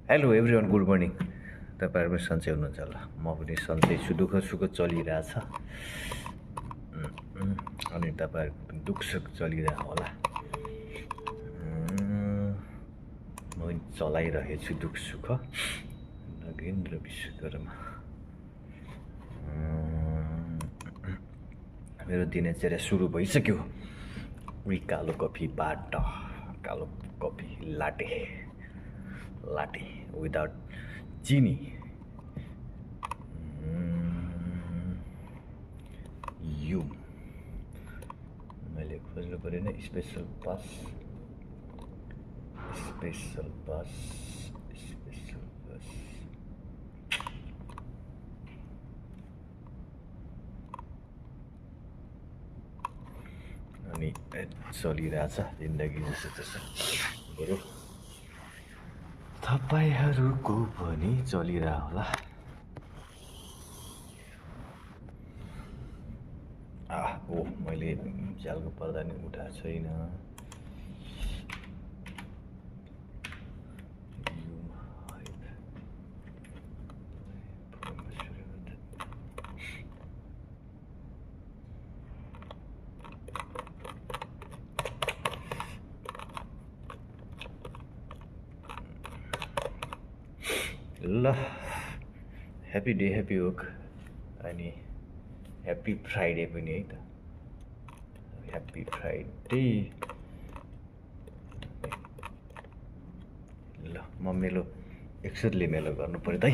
Hello everyone, good morning. तपाईँहरू पनि सन्चै हुनुहुन्छ होला, म पनि सन्चै छु। दुःख सुख चलिरहेछ अनि तपाईँहरूको पनि दुःख सुख चलिरहेको होला। म पनि चलाइरहेछु दुःख सुख। नगेन्द्र विश्वकर्मा। मेरो दिनचर्या सुरु भइसक्यो उही कालो कफीबाट। कालो कफी लाटे विदाउट चिनी। यो मैले खोज्नु परेन। स्पेसल पास अनि चलिरहेछ जिन्दगी जस्तो त्यस्तो। बरु तपाईँहरूको पनि चलिरह होला। ओ मैले च्यालको पर्दा नि उठाएको छैन। ल, ह्याप्पी डे, ह्याप्पी वर्क अनि ह्याप्पी फ्राइडे पनि है त। Happy Friday. ल, म मेलो एकचोटले मेलो गर्नु पऱ्यो त है।